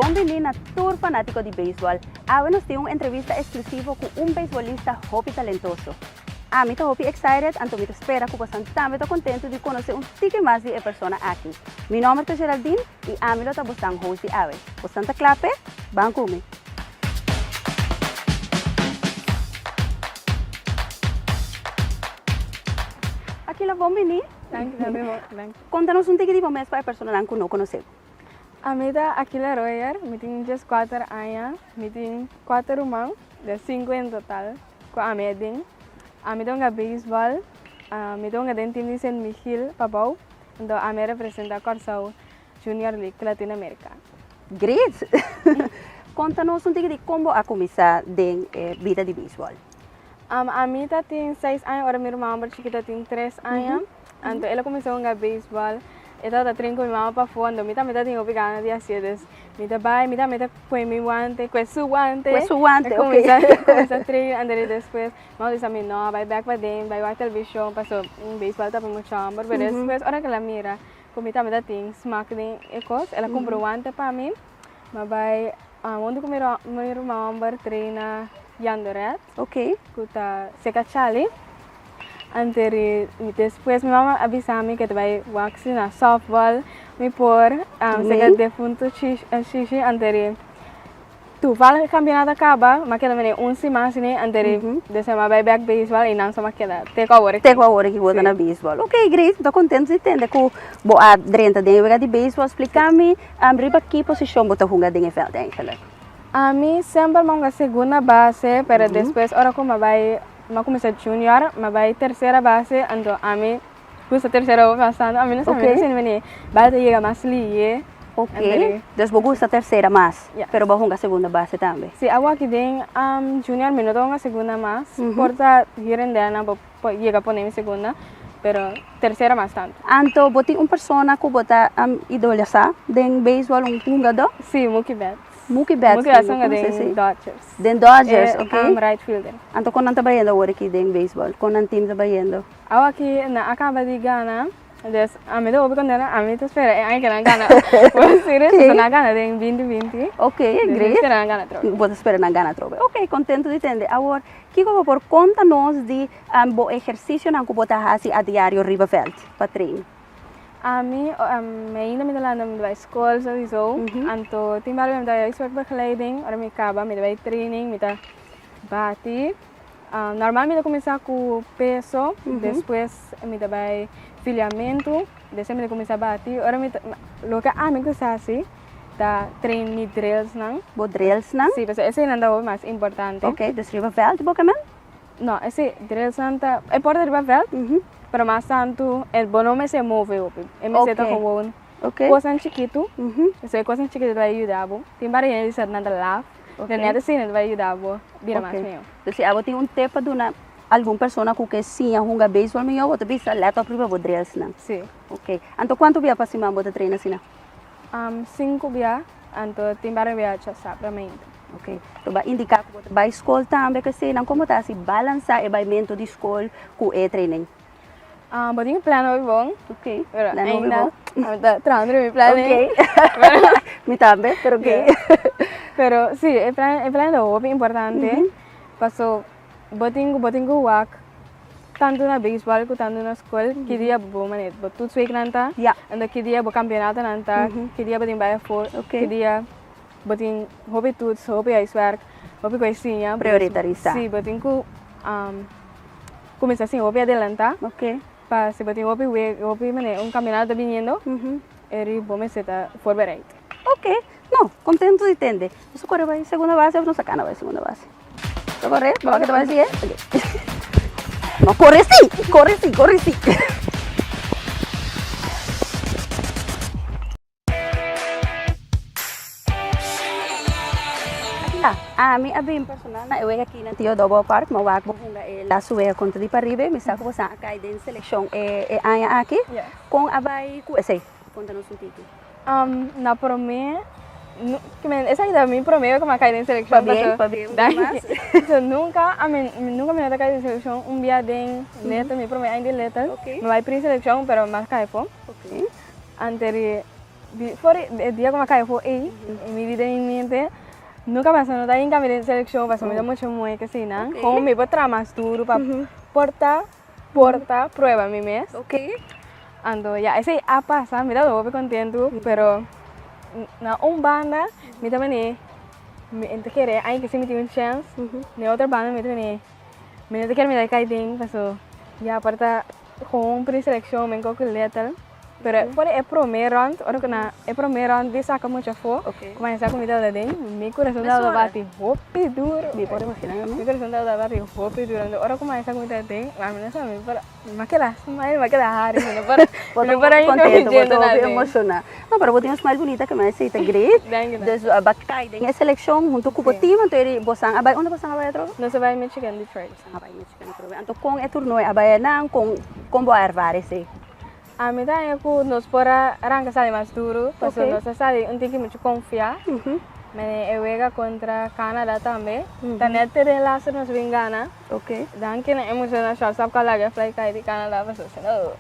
Bon bini na tur fanátiko di beisbòl. Awe nos tin un entrevista eksklusivo ku un beisbolista hopi talentoso. Ami ta hopi excited, anto mi ta spera ku bosan tambe ta kontentu di konosé un tiki mas di e persona aki. Mi nòmber ta Geraldine i ami lo ta bosan host di awe. Bosan ta kla p'e? Ban ku mi! Akila, bon bini. Danki, danki. Konta nos un tiki di bo mes pa e personanan ku no konosé bo. Ami ta Akila Royer, mi tin dieskuater aña, mi tin kuater ruman, de sinku en total ku ami a den. Ami ta hunga beisbòl, mi ta hunga den tim di Sint Michiel Pabou, anto ami a representa Kòrsou Junior League Latino Amerika. Great! Konta nos un tiki di kon bo a kuminsá den e bida di beisbòl. Ami ta tin seis aña ora mi ruman homber chikito tin tres aña. Anto el a kuminsá hunga beisbòl. E tabata train ku mi mama pafó, anto mi tambe tabatin hopi gana di hasié. Dus mi ta bai, mi tambe ta pone mi wante, kue su wante. Kue su wante, ok. Kuminsá train, anto di despues mi mama bisa mi no, bai bèk paden, bai wak televishon, pasobra beisbòl ta pa mucha hòmber. Pero despues ora ku el a mira ku mi tambe tabatin smak den e kos, el a kumpra un wante pa mi. Mi a bai huntu ku mi ruman hòmber train na Jandoret. Ok. Ku ta seka Charlie. Anteri despues mi mama a bisa mi ke ta bai wak si na softball mi por seka defunto Shishi anteri toevallig e kampionato a kaba mi a keda mene un siman asina anteri despues mi a bai bek beisbol i nan so mi a keda te ku awor aki. Te ku awor aki bo ta na beisbol. Ok great mi ta kontentu di tende ku bo a drenta den e wega di beisbol. Splika mi riba ki posishon bo ta hunga den e vèlt eigenlijk? Ami semper mi a hunga segunda base pero despues ora ku mi a bai Mi a kuminsá junior, mi a bai tersera base, anto ami gusta tersera hopi mas tantu, ami no sa, mi no sinti manera bal ta yega mas lihe. Ok, dus bo gusta tersera mas, pero bo a hunga segunda base tambe? Si, awor aki den junior mi no ta hunga segunda mas, por ta here en there nan bo por yega pone mi segunda, pero tersera mas tantu. Anto bo tin un persona ku bo ta idolasá den beisbòl, un hungadó? Si, Mookie Betts. Mookie Betts, Mookie Betts hunga den Dodgers. Den Dodgers, ok. E right fielder. Anto kon nan ta bayendo awor aki den baseball? Kon nan team ta bayendo? Awor aki nan a kaba di gana, dus ami ta hopi kontento, ami ta spera e aña ke nan gana World Series, pasobra nan a gana den binti binti. Ok, Dus mi great. spera nan gana atrobe. Bo ta spera nan gana atrobe. Ok, kontento di tende. Awor, kiko bo por konta nos di bo ehersisionan ku bo ta hasi a diario riba vèlt pa train? Ami ainda mi ta landa mi ta bai skol souiso anto tin bari mi ta bai huiswerkbegeleiding ora mi kaba mi ta bai training mi ta bati normal mi ta kuminsá ku peso despues mi ta bai filiamentu despues mi ta kuminsá bati ora mi ta loke ami gusta hasi ta train mi drillsnan. Bo drillsnan? Si pasobra eseinan ta hopi mas importante. Ok dus riba vèlt bo ke men? No, esei drillsnan ta e por ta riba vèlt, pero mas tantu e bo no mester move hopi. E mester ta gewoon kosnan chikitu, so e kosnan chikitu ta bai yuda bo. Tin bari hende di sa nan ta laf, pero nèt asina ta bai yuda bo bira mas mihó. Entonces si abo tin un tip pa duna algun persona ku ke siña hunga beisbòl mihó, bo ta bisa lèt òp riba bo drillsnan. Si. Ok. Anto kuantu bia pa siman bo ta traina asina? Sinku bia, anto tin bari bia djasabra mainta. Ok, to ba indica cu bo ta bay school tambe cu eseinan, como ta haci balansa e baymento di school cu e training? Bo tin plan hopi bon. Ok, Pero plan hopi ainda bon. mi ta trahando riba mi planning. Ok, mi tambe, pero ok. Pero si, e plan, e plan ta hopi importante, paso bo tin cu, bo tin cu wak tanto na baseball cu tanto na school, ki dia bo manera, bo toetsweeknan ta, anto ki dia bo campeonatonan ta, ki dia bo tin bay afo, ki dia. Bo tin hopi toets, hopi huiswerk, hopi ku e siña. Prioritarisá. Sí, bo tin ku kuminsá siña hopi adelantá. Ok. Pa si bo tin hopi wek, hopi manera un kampionato ta biniendo, e ri bo mester ta voorbereid. Ok. No, kontentu di tende. Nos a kore bai segunda base òf nos a kana bai segunda base? Nos a kore? Bo ke ta bai si'e? Ok. No kore sí! Kore sí, kore sí! Ami a bin personal na e wega aki na Tio Dobo Park, mi a wak bo hunga e laatste wega kontra di Paribe, mi sa ku boso a kai den selekshon e aña aki, kon a bai ku esei? Konta nos un tiki. Na prome, esaki ta mi prome ku mi a kai den selekshon. Pabien, pabien un bia mas. So nunka, nunka mi no ta kai den selekshon un bia den letter, mi prome aña den letter, mi bai pre selekshon pero mi a kai afó. Anteri. For e dia ku mi a kai afó ei, mi di den mi mente, nunka mas mi no ta hinka mi den selekshon pasobra mi ta mucha muhé asina. Komo mi por traha mas duru pa por ta por ta prueba mi mes. Anto ya esei a pasa, mi tabata hopi kontentu, pero na un banda mi ta manera mi ta kere ai kese mi tin un chèns, na e otro banda mi ta manera mi no ta kere mi ta kai den pasobra ya por ta Gewoon preseleccion men koku letter. Pero for e prome rond, ora ku nan e prome rond di saka mucha afó, ku maya sa ku mi tabata den, mi kurason tabata bati hopi duro. Mi por imagina mi. Mi kurason tabata bati hopi duro. Anto ora ku maya sa ku mi tabata den, ami no sa mi por mi a keda smile, mi a keda hari, mi no por Bo mi no por ta ainda contento, bo oyendo ta hopi nada. emociona. No, pero bo tin un smile bunita ke mi a si ta great. Danki, danki. Dus bo a kai den e seleccion hunto ku bo team, anto eri bosan a bai, unda bosan a bai atrobe? Nos a bai Michigan, Detroit. Bosan a bai Michigan. Anto kon e turnoe a bai nan, kon kon bo a ervaar esei? Ami ta haña ku nos por a ranka sali mas duru, pasobra nos a sali un tiki muchu konfiá. Mene e wega kontra Canada tambe, ta nèt te den laster nos bin gana. Danki na e muchanan shortstop ku a laga e fly kai di Canada pasobra si no.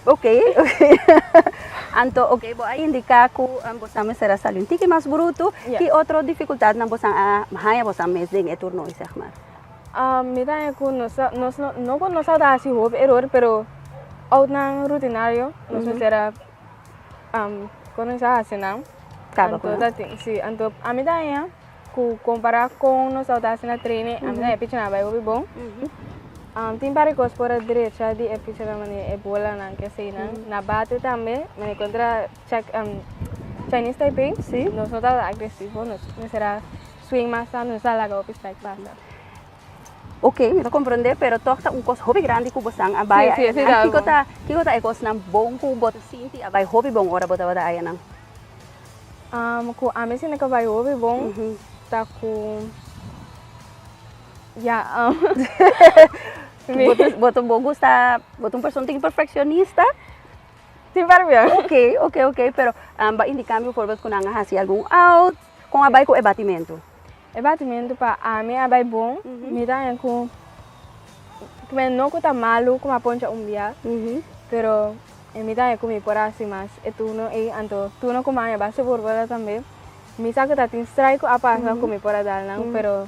Ok, ok. Anto, ok, bo a indiká ku bosan mester a sali un tiki mas brutu. Ki otro difikultatnan bosan a haña bosan mes den e turnoe, sèg mar? Mi ta haña ku nos ta nos no no ku nos tabata hasi hopi eror pero outnan rutinario nos mester a kuminsá hasi nan. Kaba ku Anto nan. ta tin si anto ami ta haña ku kompará kon nos tabata hasi na training ami ta haña e pichanan a bai hopi bon. Tin par di kos por a drecha di e pichanan manera e bolanan ke asina na bate tambe manera kontra Chek Chinese Taipei nos no tabata agresivo nos mester a Swing mas tantu nos a laga hopi strike pasa. Ok, mi ta comprende, pero toch ta un cos hopi grandi cu bosan a bay Sí, sí, ayanan. ta Kico bon. ta, kico ta e cosnan bon cu bo ta sinti a bay hopi bon ora bo tabata ayanan? Cu ami sinti cu a bay hopi bon ta cu ya Bo ta, bo ta, bo gusta, bo ta un persona tin perfeccionista? Tin barbia. Ok, ok, ok, pero ba indica mi bijvoorbeeld cu nan a haci algun out? Kon a bai ku e batimentu? E batimentu pa ami a bai bon, mi ta haña ku mi no ku ta malu ku mi a poncha un bia, pero mi ta haña ku mi por hasi mas e turno ei, anto turno ku mi a haña basta burbula tambe, mi sa ku ta tin strike ku a pasa ku mi por a dal nan, pero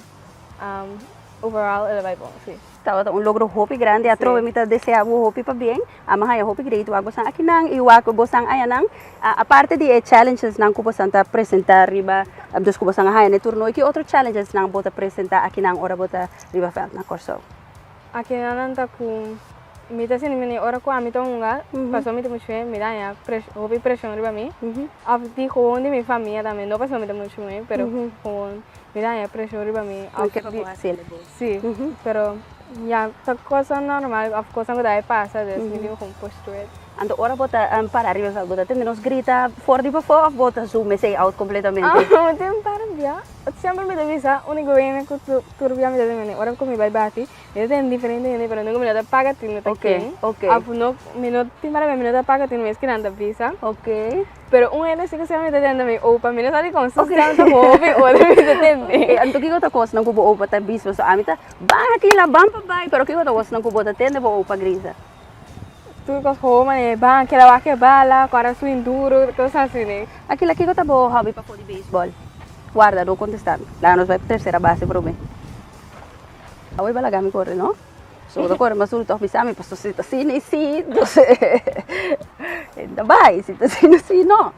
overall el a bai bon, si. Tabata un logro hopi grandi, atrobe mi ta desea bo hopi pabien. Ama haña hopi great wak bosan akinan i wak bosan ayanan. Aparte di e challengesnan ku bosan ta presenta riba, dus ku bosan a haña na e turnooi, ki otro challengesnan bo ta presenta akinan ora bo ta riba vèlt na Kòrsou? Akinan nan ta ku mi ta sinti mi ora ku ami ta hunga, pasobra mi ta muchu muhé, mi ta haña hopi preshon riba mi, òf di gewoon di mi famia tambe, no pasobra mi ta muchu muhé, pero gewoon mi ta haña preshon riba mi. Nan ke pa bo hasi el e bon. Sí, pero ya ta cosa normal of cosa cu ta bay pasa dus mi tin cu push through it. Anto ora bo ta para riba veld bo ta tende nos grita for di pafó of bo ta zoom esey out completamente? Mi tin para bia, semper mi ta bisa unico hende cu tur bia mi ta tende ora cu mi bay bati mi ta tende diferente hende pero nunca mi no ta paga tin no ta ken of no mi no tin para bia mi no ta paga tin mes cu nan ta bisa. Pero un hende si ku siempre mi ta tende mi opa, mi no sa dikon su stem ta hopi ora mi ta tende. Anto kiko ta kosnan ku bo opa ta bisa? Pasobra ami ta ban akila, ban pa bai, pero kiko ta kosnan ku bo ta tende bo opa grita? Tur kos hopi manera, ban keda wak e bala, kora swing duro, kos asina. Akila, kiko ta bo hobby pafó di beisbòl? Warda, no kontestá mi. Laga nos bai pa tersera base promé. Awor bo a laga mi kore, no? So bo ta kore mas duru tòg bisa mi, pasobra si ta asina i si, entonces e ta bai, si ta asina i si, no.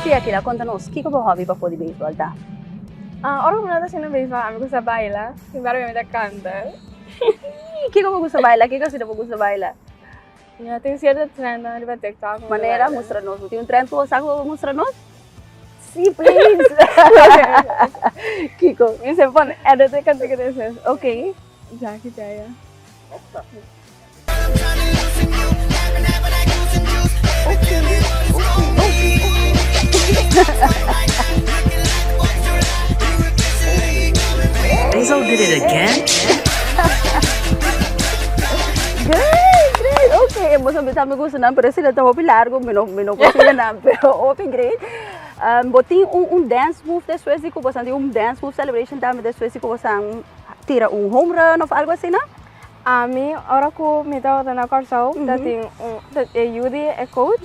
Sí, Akira, konta nos, kiko bo hòbi pafó di beisbòl ta? Ora ku mi no ta haciendo beisbòl, ami gusta baila, sin embargo mi ta kanta. Kiko bo gusta baila? Kiko asina bo gusta baila? Mi tin cierto trend riba TikTok. Manera, mustra nos. Bo tin un trend ku bo sa ku bo mustra nos? Sí, please. Kiko? Mi se pone edit e kantika despues. Ok. Jackie Jaya. Rizzo did it again? Great, great. Ok, boso bisa mi gusta nan, pero si ta hopi largo, mi no, mi no por sigue nan, pero hopi great. Bo tin un dance move despues di ku bosan tin un dance move celebration tambe despues di ku bosan tira un home run of algo asina? Ami ora ku mi tabata na Kòrsou ta tin un e yu di e coach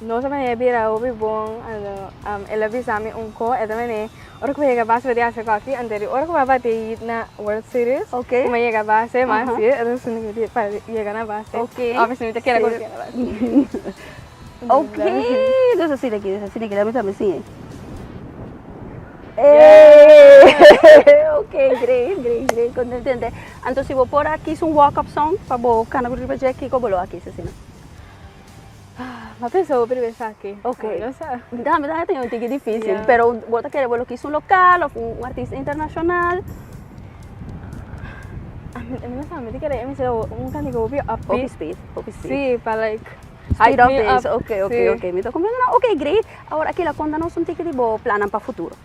nos a manera bira hopi bon el a bisa mi un ko e ta manera ora ku mi yega base bo di hasi kòfi anto di ora ku mi a bati hit na World Series ku mi a yega base mi a hasi e ta suni ku pa yega na base òf mi ta kere ku mi yega na base. Ok, dus asina aki, dus asina aki, laat mi tambe siña. Hey! Ok, great, great, great, contente. Anto si bo por a kis un walk-up song pa bo cana riba dje, kiko bo lo a kis asina? M'a pensa hopi riba esaki. Ok. No sa. Tambe ta tin un tiki dificil, Yeah. pero bo ta kere bo lo kis un local of un artista internacional? Ami no sa, mi ta kere mi un cantica hopi upbeat. Hopi speed, hopi speed. Si, pa like Speed hype up me is, up. ok, ok, Si. ok. Mi ta comprende nou. Ok, great. Awor Akila, konta nos un tiki di bo plannan pa futuro.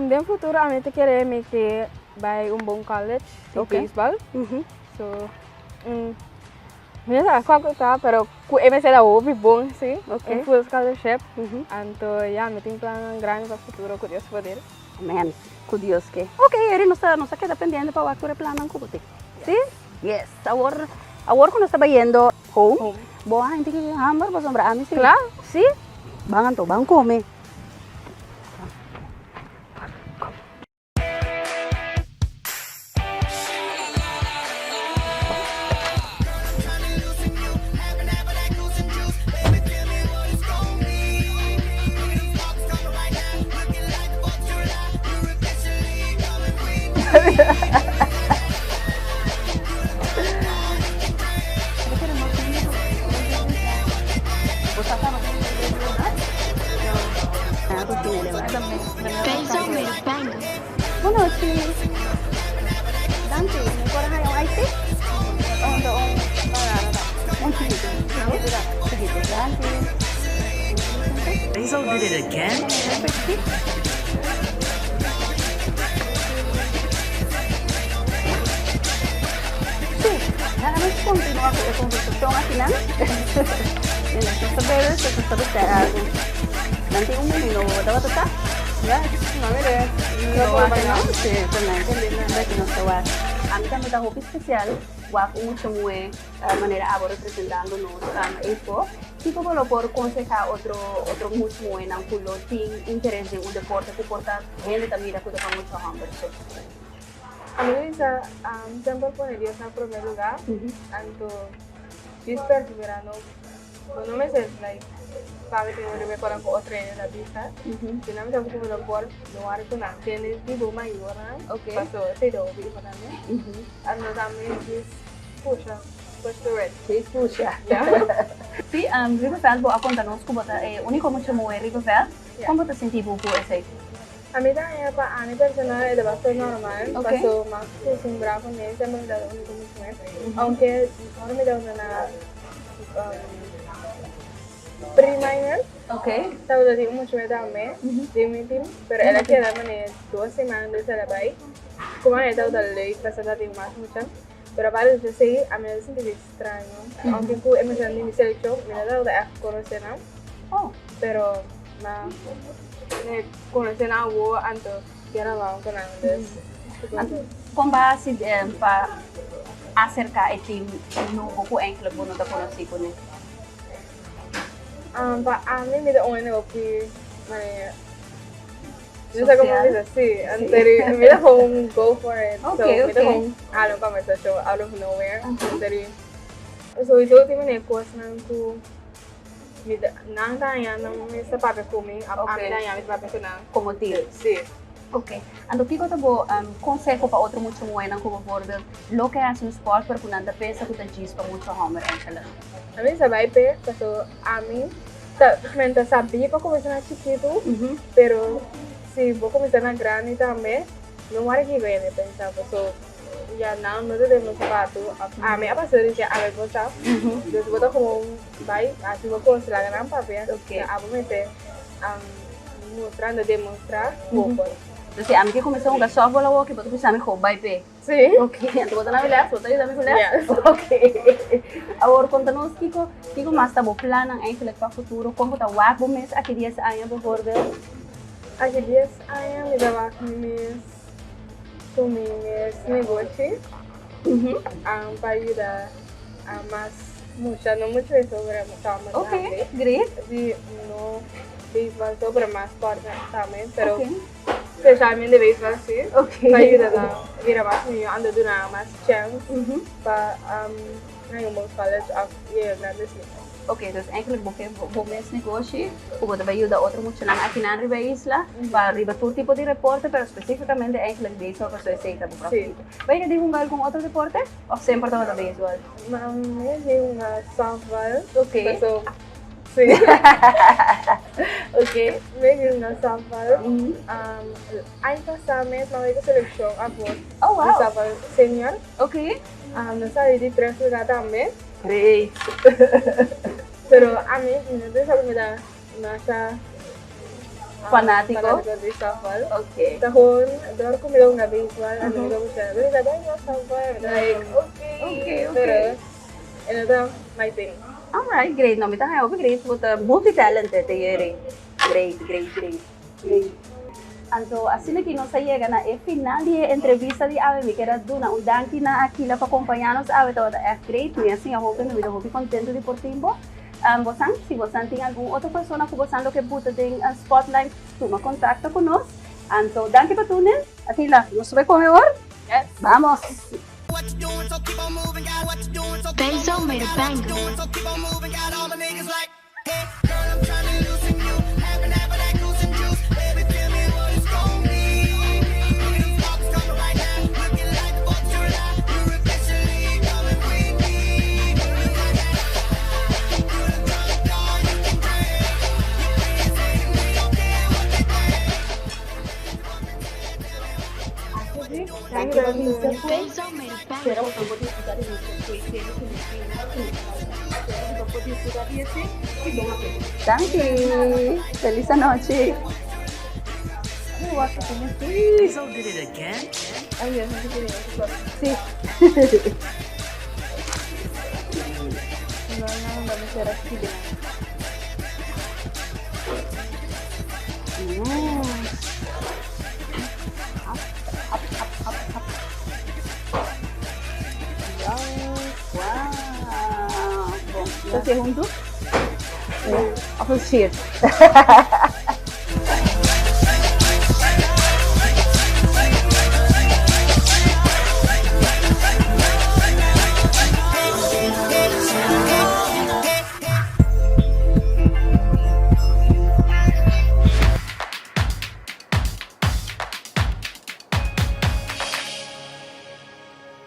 Den futuro ami ta kere mi ke bai un bon college di baseball. So, mi no sa kua ku ta, pero ku e mester ta hopi bon si, un full scholarship. Anto ya, mi tin plannan grandi pa futuro ku Dios poder. Amen. Ku Dios ke. Ok, Eri, nos ta, nos ta keda pendiente pa wak tur e plannan ku bo tin. Si? Yes. Awor, awor ku nos ta bayendo home, Home. bo a henti ki hamber pasobra ami si. Claro. Si? Ban anto, ban kome. Bon nochi. Danki. Mi por haña un iced tea? Un chikitu. Chikitu. Danki. Basil did it again? Sí, laga nos continua cu e conversacion akinan. Mientras nos ta bebe, nos ta besta algo. Nan tin un menu nobo, bo tabata sa? Ya, no mir'é. No wak no? Sí, ta nice. Aki nos ta wak. Ami tambe ta hopi special wak un mucha muhe manera abo representando nos eifo. Kiko bo lo por konsehá otro otro mucha muhénan ku lo tin interes den un deporte ku por ta hende ta mira ku ta pa mucha hòmber so? Ami lo bisa semper pone Dios na promé lugá, anto djis perseverá no bo no mester like papia tin un riba e kòrda ku otro hende ta bisa, si nan bisa bo ku bo no por no wòri ku nan tende di bo mayornan paso esei ta hopi importante, anto tambe djis pusha. Push through it. Sí, pusha. Sí, Riverveld, bo a konta nos ku bo ta e úniko mucha muhé Riverveld. Kon bo ta sinti bo ku esei? Ami ta haña pa ami personal e ta basta normal, paso mas kustumbrá ku mi semper mi ta e úniko mucha muhé. Aunke ora mi tabata na pre-minor tabata tin un mucha muhé tambe den mi team, pero el a keda manera dos siman despues el a bai. Kuma e tabata leuk pasobra tabatin mas mucha. Pero aparte di esei, ami no ta sinti di straño. Aunke ku e mensanan di mi selekshon, mi no tabata ègt konosé nan. Pero mi konosé nan awor, anto kier a wou ku nan. Dus, Anto, kon bo a hasi pa aserká e tim nobo ku enkele bo no ta konosí kuné? Pa ami, mi ta un hende hopi manera. No sa como bisa, sí. Anto mi ta gewoon go for it. So, mi ta gewoon hala un conversacion out of nowhere. Anto sowieso tin manera cosnan cu mi ta, nan ta haña nan mester papia cu mi, ami ta haña mi ta papia cu nan. Como team. Sí. Ok. Anto kico ta bo conseho pa otro mucha muhernan cu bijvoorbeeld lo ke haci un sport pero cu nan ta pensa cu ta djis pa mucha homber eigenlijk? Ami sa bai p'e, paso ami ta men ta sabí pa kuminsá na chikitu, pero si bo kuminsá na grandi tambe, no wòrdu kiko hende pensa, paso ya nan no ta den bo sapatu, ami a pasa di ke ami por sa, dus bo ta gewoon bai hasi bo kos, laga nan papia, abo mester mustra, no demostrá bo por. Dus si ami ke kuminsá hunga sòftbòl awoki, bo ta bisa mi gewoon bai p'e? Sí. Ok, anto bo ta na mi les? Bo ta yuda mi ku les? Yes. Ok. Awor konta nos kiko, kiko mas ta bo plannan eigenlijk pa futuro? Kon bo ta wak bo mes aki dies aña bijvoorbeeld? Aki dies aña mi ta wak mi mes. Ku mi mes negoshi pa yuda mas mucha, no mucho eso pero tambe. Ok, great. Di no beisbal so pero mas sport tambe, pero specialmente beisbal si. Ok. Pa yuda nan bira mas mihó, anto duna mas chèns pa haña un bon college òf yega grandes ligas. Ok, dus eigenlijk bo ke bo mes negoshi ku bo ta bai yuda otro muchanan akinan riba e isla pa riba tur tipo di reporte, pero spesífikamente eigenlijk beisbòl pasobra esei ta bo pròfito. Bo yega di hunga algun otro deporte òf semper tabata beisbòl? Mi a yega hunga sòftbòl. Ok. Paso, sí. Ok. Mi a yega hunga sòftbòl. Aña pasá mes mi a bai ku selekshon afó di sòftbòl senior. Ok. Nos a di tres lugar tambe. Great. Pero ami mi no pensa ku mi ta masha Fanátiko. fanátiko di softball. Ok. Ta gewoon dor ku mi ta hunga beisbòl ami mi ta busha mi ta bai hunga softball mi ta like ok. Ok, ok. Pero e no ta my thing. Alright, great. No, mi ta haña hopi great ku bo ta multi-talented te yeri. Great, great, great. Anto asina ki nos a yega na e final di e entrevista di awe. Mi kier a duna un danki na Akila pa kompañá nos awe. Tabata ègt great. Mi a siña hopi mi ta hopi kontentu di por tin bo. Bosan, si bosan tin algun otro persona ku bosan lo ke buta den spotlight, tuma kontakto ku nos. Anto danki pa tunen. Akila, nos ta bai kome awor? Yes. Bamos! Benzo made a banger. Benzo made a banger. Danki! Feliz anochi! Benzo did it again? Sí. Wow! Bon, ta hasi huntu? Of een shit?